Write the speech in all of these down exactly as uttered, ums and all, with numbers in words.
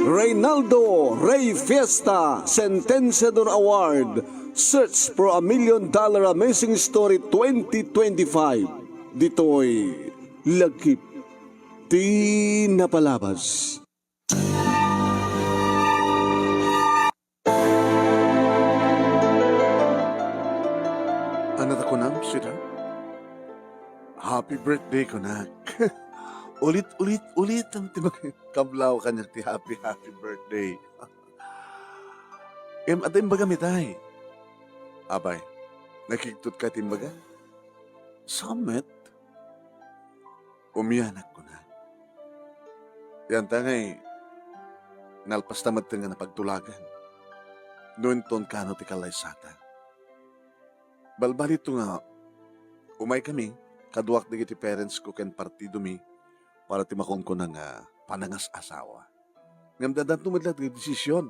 Reynaldo Rey Fiesta Sentenciador Award, Search for a Million Dollar Amazing Story twenty twenty-five. Ditoy lagip ti napalabas. Ano ta kunam, sweetheart? Happy birthday, kunak. Ulit, ulit, ulit ang tibag-, kablaw kaniak ti happy, happy birthday. Em, ata imbagam itay. Abay, nakigtot ka ti imbaga? Saan met? Umianak, kuna. Yanta ngay, nalpasta met nga napagtulagan. No inton kano ti kallaysata. Balbaliwto nga, umay kami, kaduak dagiti parents ko ken partidomi, para ti makunkuna nga panangas-asawa. Ngem addanto met laeng ti desisyon.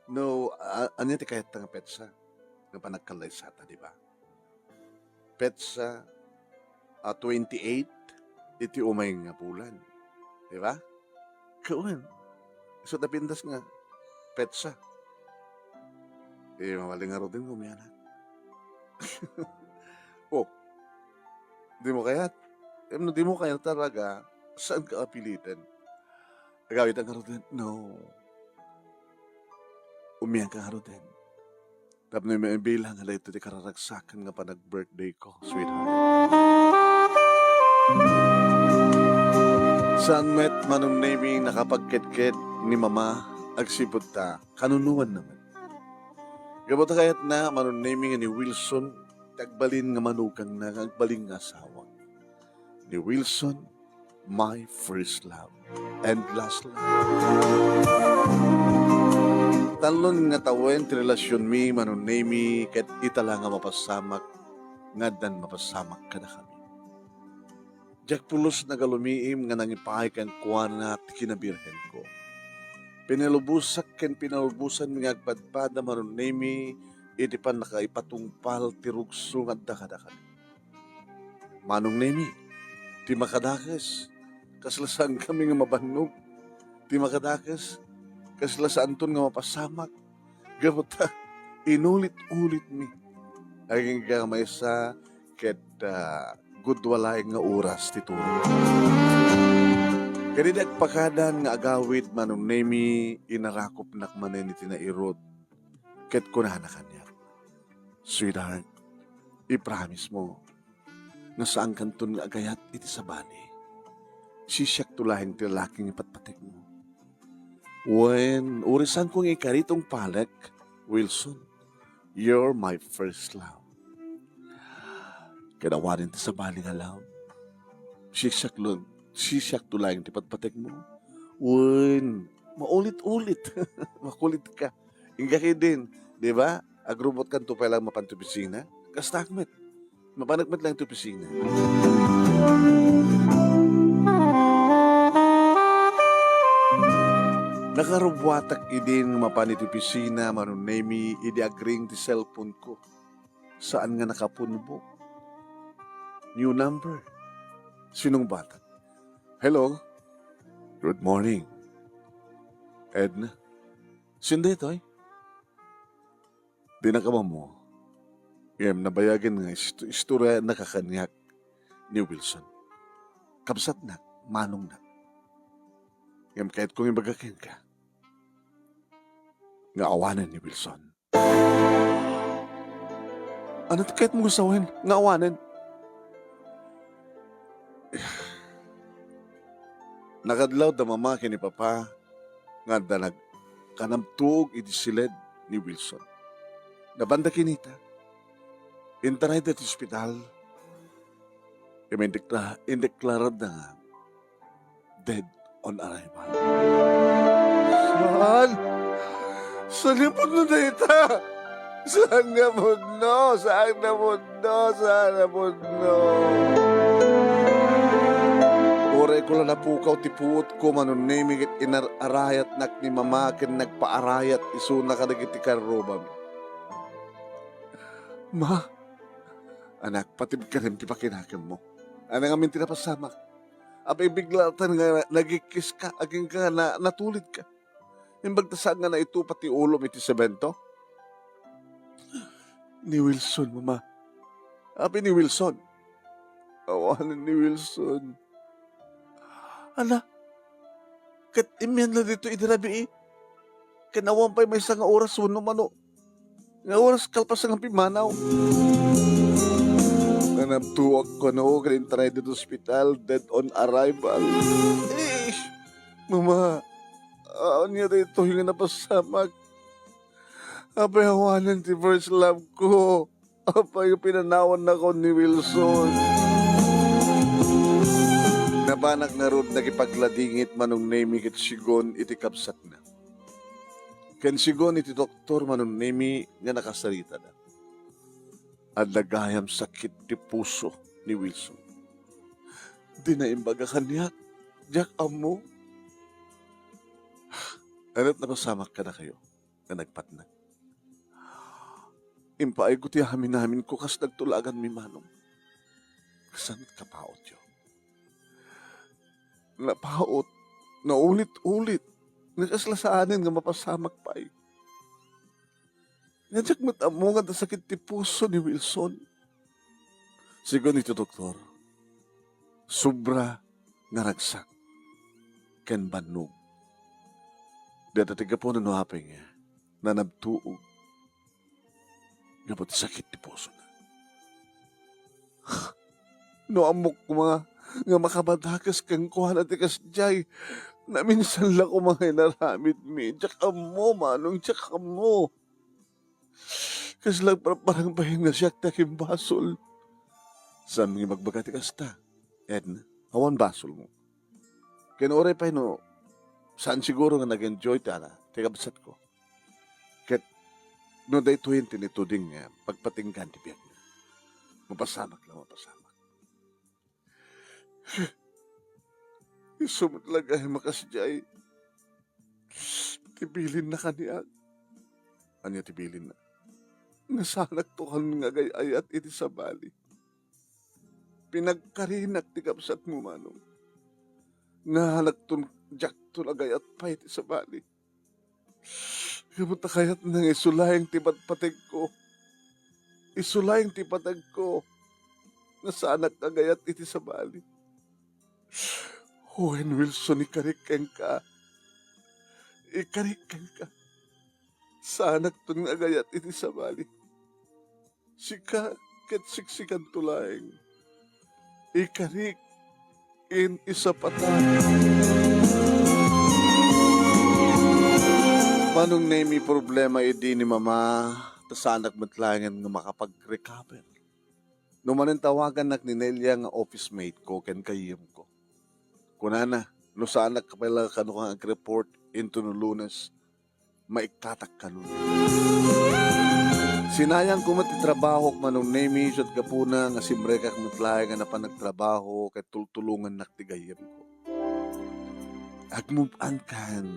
No, a-, ania ti kayatta nga petsa nga panagkallaysata, di ba? Petsa a twenty-eight iti umay nga bulan. Di ba? Kawen. Isu ta pintas nga petsa. Eh, mabaling nga rudin, umianak. Oh, di mo kayat? Em, no di mo kayat talaga, saan ka apilitan? Agawid ang ngaruden? No. Umian ka ngaruden. Tapno maibilang nga daytoy ti kararagsakan nga panag-birthday ko, sweetheart. Saan met Manong Nemi nakapagketket ni Mama agsipud ta kanunuanna met. Gapu ta kayatna Manong Nemi nga ni Wilson ti agbalin nga manugangna nga agbalin nga asawa. Ni Wilson, my first love and last love. Talon nga tawen ti relasionmi Manong Nemi ket ita la nga mapasamak nga addan mapasamak kadakami. Diak pulos nagalumiim nga nangipaay kenkuana ti kinabirhenko. Pinalubosak ken pinalubosanmi nga agpadpada Manong Nemi iti pannakaipatungpal ti rugso nga adda kadakami. Manong Nemi, ti makadakes, kasla saankami nga mabannog. Ti makadakes, kasla saanton nga mapasamak. Gapu ta, inulit-ulitmi. Agingga maysa ket, ah, gudua laeng nga oras ti tulog. Ket idi agpakadan nga agawid Manong Nemi, inarakopnak manen iti nairut, ket kunana kaniak, "Sweetheart, i-promise mo nga saankanton nga agayat iti sabali. Sisiakto laeng ti lalaki nga ipatpategmo." Wen, urisanko nga ikari ti tungpalek, Wilson, you're my first love. Ket awanen ti sabali nga love. Sisiaklo-, sisiakto laeng ti patpategmo. Wen, maulit-ulit. Makulit ka. Ingga ketdin, di ba? Agrubotkanto pay laeng mapan ti opisina. Kasta met. Mapanek met laeng ti opisina. Nakarubuatak idin mapan iti opisina, Manong Nemi, idi agring ti cellphone ko. Saan nga nakapunbo. New number. Sinungbatak. Hello. Good morning. Edna. Sino daytoy? Dinak ammo, ngem nabayagen nga istu-, istoryanak kaniak ni Wilson. Kabsatnak, manongnak. Ngem kayatko nga ibaga kenka nga awanen ni Wilson. Ano ti kayatmo nga sawen nga awanen? Nakadlaw da mama ken ni papa nga adda nagkanabtuog iti siled ni Wilson. Napanda kinita. Intarayda iti ospital. Ima indekla-, indeklarada nga dead on arrival. Saan? Saan nga pudno dayta? Saan nga pudno? Saan nga pudno? Saan nga pudno? Uray ko la napukaw ti puotko, Manong Nemi, ket inar-arayatnak ni Mama ken nagpaarayat isuna kadagiti karrubami. Ma, anak, patibkanem ti pakinakemmo. Ania ngamin ti napasamak? Apay biglatan nga nagikkiska, agingga na, natulidka. Imbag ta saan nga naitupat ti ulom iti semento? Ni Wilson, Mama. Apay ni Wilson? Awanen ni Wilson. Ala, ket immian la ditoy idi rabii. Ken awan pay maysa nga oras wenno mano nga oras kalpasan nga pimmanaw. Nanabtuak kano ken intaray ditoy ospital, dead on arrival. Eh, Mama, ania daytoy nga napasamak? Apay awanen ti first love ko? Apay pinanawannakon ni Wilson? Napanak ngarud nakipagladingit Manong Nemi ket Sigon iti kabsatna. Ken Sigon iti doktor Manong Nemi nga nakasaritada. Adda gayam sakit ti puso ni Wilson. Dina imbaga kaniak, diak ammo. Ket napasamak kadakayo nga nagpatnag. Impaayko ti amin-aminko kas nagtulaganmi, Manong. Kasano ti kapaotyo? Napaot, naulit-ulit, nga kasla saanen nga mapasamak pay. Nga diak met ammo nga adda sakit ti puso ni Wilson. Sigon iti doktor, sobra nga ragsak ken bannog. Dayta ti gapuna no apay nga nanabtuog gapu ti sakit ti pusona. No ammok koma nga makabadakes kenkuana ti kasdiay, naminsan la koma nga inaramidmi. Diak ammo, Manong, diak ammo. Kasla agparparang bahin nga siak ti akimbasol. Saan nga ibagbaga ti kasta? Edna, awan basolmo. Ken uray pay no, saan siguro nga nag-enjoy ti ala, ti kabsatko. Ket no daytoyen ti nituding nga pagpatinggaan ti biagna, mapasamak la, mapasamak. Isu met la gayam a kasdiay ti bilinna kaniak. Ania ti bilinna? Nga saanakto kano nga agay-ayat iti sabali. Pinagkarinak ti kabsatmo, Manong. Nga saanakton, diakton agayat pay iti sabali. Ngem ta kayatna nga isu laeng ti patpategko. Isu laeng ti pategko. Nga saanak agayat iti sabali. Wen, Wilson, ikarik kenka. Ikarik kenka. Saanakton nga agayat iti sabali. Sika ket siksikanto laeng. Ikarik ken isapata. Manong Nemi, problema idi ni Mama, ta saanak met laengen nga makapag-recover. No manen tawagannak ni Nelia nga office mate ko ken gayyemko. Kunana, no saanak pay la kano nga ag-report intono Lunes, maikkatak kano. Sinayangko met ti trabahok, Manong Nemi, ket gapuna nga simrekak met laeng nga napan nagtrabaho ket tultulongannak ti gayyemko. Agmove-on kan.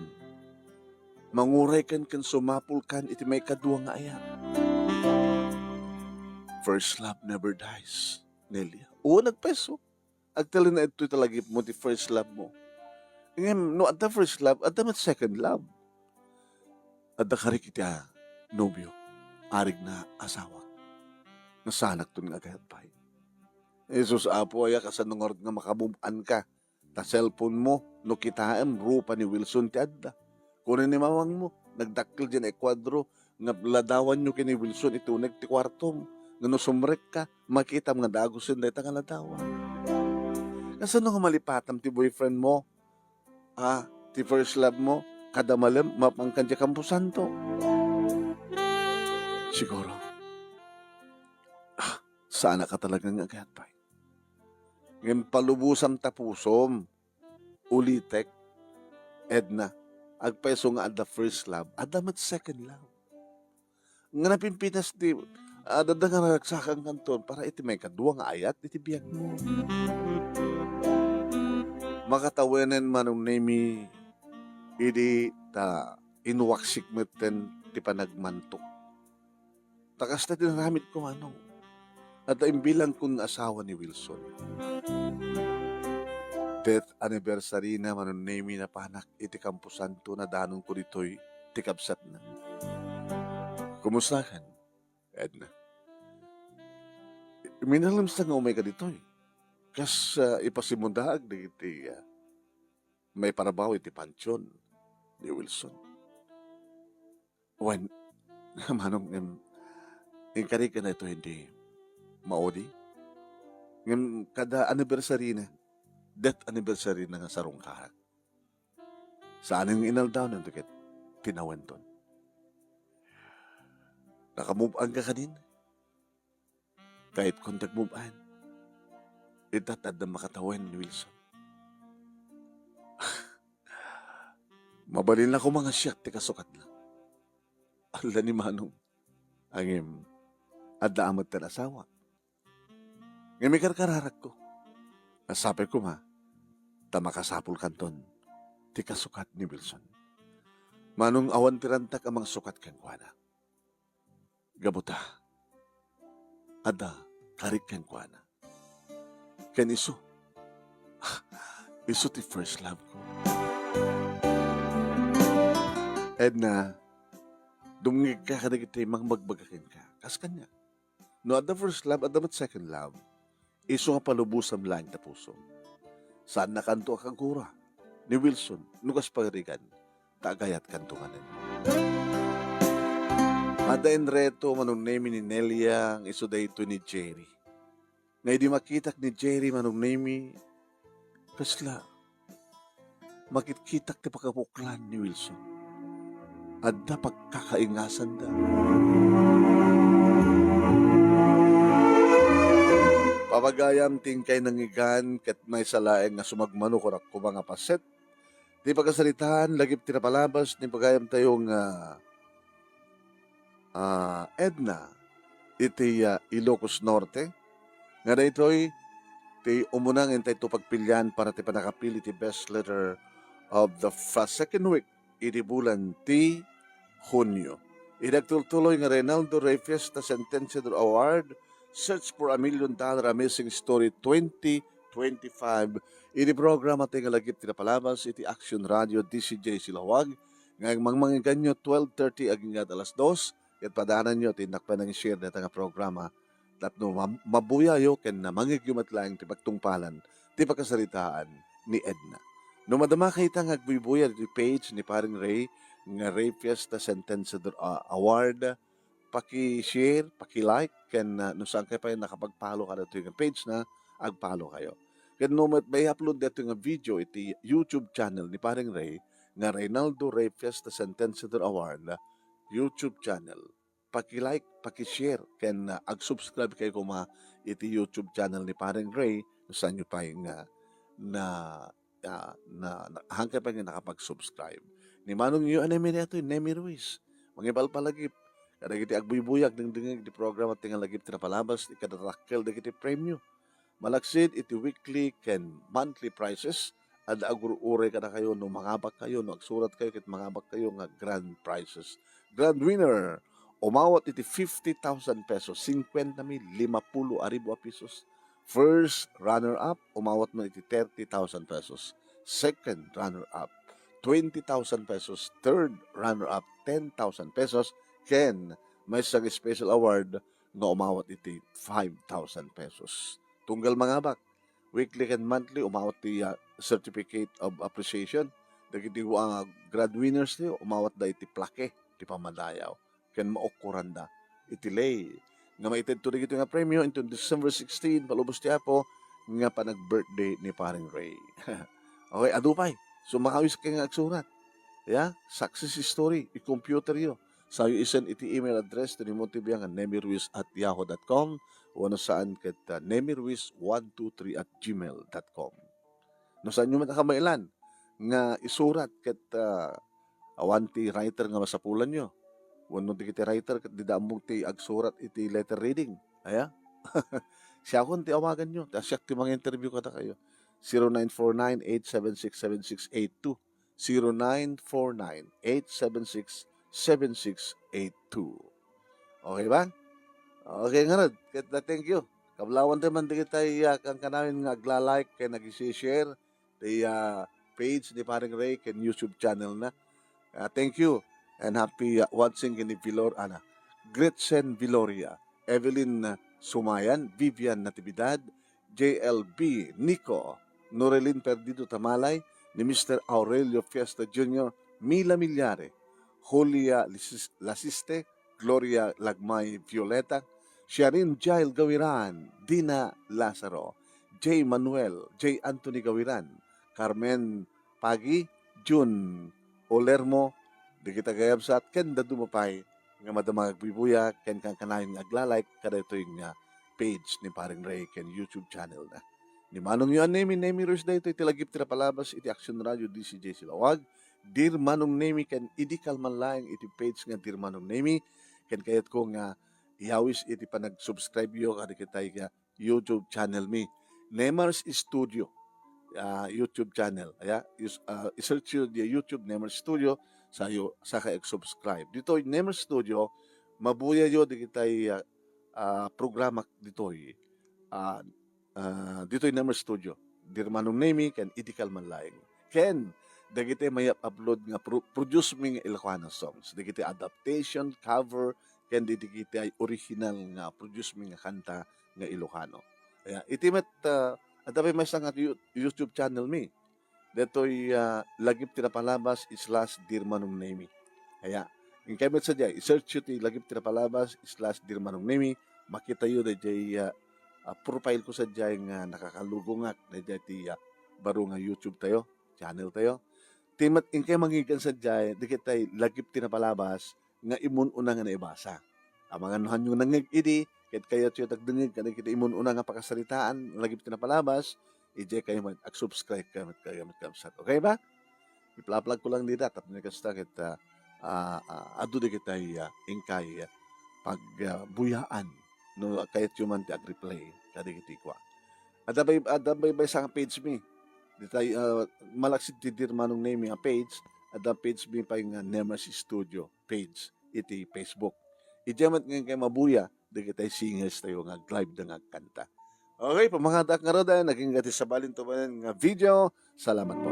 Manguray kan ken sumapul kan iti maikadua nga ayat. First love never dies, Nelia. Oo, nagpayso. Agtalinaedtoy ta lagipmo ti first love mo. Ngem no adda first love, adda met second love. Adda karik iti a nobio, arigna, asawa. Nga saanakton nga agayat pay. Jesus, Apo, aya kasano ngarud nga makamove-on ka? Ta cellphone mo, no kitaem, rupa ni Wilson ti adda. Kuna ni mamangmo, nagdakkel diay naikuadro nga ladawanyo ken ni Wilson iti uneg ti kuartom, nga no sumrekka, makitam nga dagusen dayta nga ladawan. Kasano nga malipatam ti boyfriend mo? Ah, ti first love mo, kada malem, mapan ka diay kamposanto. Siguro, ah, saanaka talaga nga agayat pay. Ngem palubosam ta pusom. Ulitek, Edna, agpayso nga adda first love, adda met second love. Nga napimpitas ti, ah, adda nga naragsakan kanton para iti maikadua nga ayat iti biagmo. Makatawenen, Manong Nemi, idi ta inwaksik metten ti panagmantok. Ta kasta ti naramidko, Manong. Adda imbilangkon nga asawa ni Wilson. death anniversary na, Manong Nemi, napanak iti kamposanto, nadanonko ditoy ti kabsatna. Kumustakan, Edna? Minalem sa nga umayka ditoy. Kas, ah, ipasimudaag dagiti, ah, maiparbaw iti pansion ni Wilson. Wen, Manong, ngem, inkari ka na ito hindi maudi. Ngem, kada anniversary na, death anniversary na nga sarungkarak. Saan nga inaldaw na ket tinawenton. Nakamove on ka kanin? Kayat kon tagmove on. Ita adda makatawen ni Wilson. Mabalin la koma nga siak ti kasukatna. Alla ni Manong. Ngem, adda met ti asawa. Ngem ikarkararakko. Sapay koma, ta makasapulkanton ti kasukat ni Wilson. Manong, awan ti rantak a mangsukat kenkuana. Gapu ta, adda karik kenkuana. Ken isu, isu ti first love ko. Edna, dumngegka kadagiti mangbagbaga kenka. Kas kaniak. No adda first love, adda met second love. Isu nga palubosam laeng ta pusom. Saannakanto a kagura ni Wilson no kas pagarigan, ta agayatkanto manen. Adda inreto, Manong Nemi, ni Nelia nga isu daytoy ni Jerry. Nga idi makitak ni Jerry, Manong Nemi, kasla makitkitak ti pakabuklan ni Wilson. Adda pagkakaingasanda. Pagayam ti inkay nangngegan ket maysa laeng nga sumagmamano koma nga paset ti pakasaritaan lagip ti napalabas ni pagayamtayo nga ah, Edna, iti, ah, Ilocos Norte, nga daytoy ti umuna nga intay to pagpilian para ti pannakapili ti best letter of the fa-, second week iti bulan ti Hunio. Iti agtultuloy nga Reynaldo Rey Fiesta Sentenciador Award, Search for a Million Dollar Amazing Story twenty twenty-five, iti programa ti nga lagip ti napalabas iti Action Radio D C J Silawag, nga mangmangiganyo twelve thirty agingga alas dos, ket padananyo ti innak pay nang-share dayta nga programa tapno ma-, mabuyayo ken namangegyo met laeng ti pagtungpalan ti pakasaritaan ni Edna. No madamaka ita nga agbuybuya iti page ni Paring Ray nga Ray Fiesta Sentenciador, ah, Award, paki-share, paki-like, ken, ah, no saan kayo pay nakapag-follow kadagitoy nga page na, ag-follow kayo. Ken no met mai-upload daytoy nga video iti YouTube channel ni Paring Ray nga Reynaldo Ray Fiesta Sentenciador Award YouTube channel, paki-like, paki-share, ken, ah, ag-subscribe kayo koma iti YouTube channel ni Paring Ray no saanyo pay nga na ah, na, na, haankayo pay nga nakapag-subscribe. Ni Manong U N M daytoy, Nemi Ruiz. Mangipalpalagip kadagiti agbuybuyag dengdengngeg ti programa ti nga lagip ti napalabas, ti kadarakkel dagiti premio. Malaksid iti weekly ken monthly prizes, adda agur-uray kadakayo no mangabak kayo, no agsurat kayo ket mangabak kayo nga grand prizes. Grand winner, umawat iti fifty thousand pesos, cincuenta mil, lima pulo a ribu a pesos. First runner-up, umawat man iti thirty thousand pesos. Second runner-up, twenty thousand pesos. Third runner-up, ten thousand pesos. Ken maysa nga special award nga umawat iti five thousand pesos. Tunggal mangabak, weekly ken monthly, umawat ti, ah, certificate of appreciation. Dagiti, ah, grand winners ti umawatda iti plaque ti pammadayaw ken maukkoranda iti lay nga maitedto dagitoy nga premio inton December sixteen, palubos ti Apo, nga panag-birthday ni Paring Ray. Okay, adu pay. So, makawis kayo nga agsurat. Yeah? Success story. I-computer yo. Sayo i-send iti email address ti Nemo T V nga nemiruiz at yahoo dot com, wenno saan ket, ah, nemiruiz one two three at gmail dot com. No saanyo met a kamailan nga isurat ket, ah, awan ti writer nga masapulanyo, wenno dagiti writer ket dida ammong ti agsurat iti letter reading, aya? Siakon ti awaganyo, ta siak ti manginterview kadakayo. Zero nine four nine, eight seven six, seven six eight two. Zero nine four nine, eight seven six, seven six eight two. Okay ba? Okay, ngarud, ket, ah, thank you. Kablawan tayo man dagitay, ah, kankanayon nga agla-like ken ag-share Iya page ni Paring Ray ken YouTube channel na. Ah, thank you and happy, ah, watching ken ni Vilor-, ana, Gretchen Viloria, Evelyn, ah, Sumayan, Vivian Natividad, J L B Nico, Norelin Perdido Tamalay, ni Mister Aurelio Fiesta Junior, Mila Millares, Julia Lisis-, Lasiste, Gloria Lagmay Violeta, Sharin Jail Gawiran, Dina Lazaro, J Manuel, J Anthony Gawiran, Carmen Pagi, Jun Olermo, dagiti kakabsat, ken dadduma pay nga madama nga agbuybuyag ken kankanayon nga agla-like kadaytoy nga page ni Paring Ray ken YouTube channel na. Ni Manongyo a Nemi, Nemi Ruiz daytoy ti lagip ti napalabas iti Action Radio D C J Silawag. Dear Manong Nemi ken idi kalman laeng iti page nga Dear Manong Nemi, ken kayatko nga iyawis iti panag-subscribe-yo kadagitay nga YouTube channel mi, Nemar's Studio, ah, YouTube channel. Aya, is-, ah, i-search-yo di YouTube Nemar's Studio, sayo, saka ag-subscribe. Ditoy Nemar's Studio, mabuyayo dagitay, ah, ah, programa ditoy. Ah, ah, ditoy Nemar's Studio. Dear Manong Nemi, ken idi kalman laeng. Ken, dagiti may upload nga pro-, produce mi nga Ilocano songs. Dagiti adaptation, cover, ken dagiti ay original nga produce mi nga kanta nga Ilocano. Aya, iti met, ah, adda pay maysa nga You-, YouTube channel mi. Detoy, ah, Lagip ti Napalabas slash Dear Manong Nemi. Aya, inkay met sadiay, i-search-yo ti Lagip ti Napalabas slash Dear Manong Nemi, makitayo daydiay, ah, ah, profile ko sadiay nga nakakalugongak daydiay ti, ah, baro nga YouTube tayo, channel tayo. Ti met inkay mangngeg-an sadiay, dagitay Lagip ti Napalabas nga immun-una nga naibasa. Amangan no haanyo nangngeg idi, ket kayatyo agdengngeg kadagiti immun-una nga pakasaritaan, Lagip ti Napalabas, idiay kayo met, ag-subscribe kayo met, kayo met, kabsat. Okay ba? Iplaplag ko lang dita, tapno kasta ket, ah, ah, ah, adu dagitay, ah, inkay, ah, pag, ah, buyaan no kayatyo man ti ag-replay kadagiti kua. Adda bay-, adda baybay sa nga page mi. Ditay, ah, malaksid ti Dear Manong Nemi nga page, adda page mi pay nga Nemar's Studio page iti Facebook. Idiay met ngayon kay mabuya, dagitay singers tayo nga ag-live da nga agkanta. Okay, pamangadaak ngarud, naging gati sa balin to nga video. Salamat po.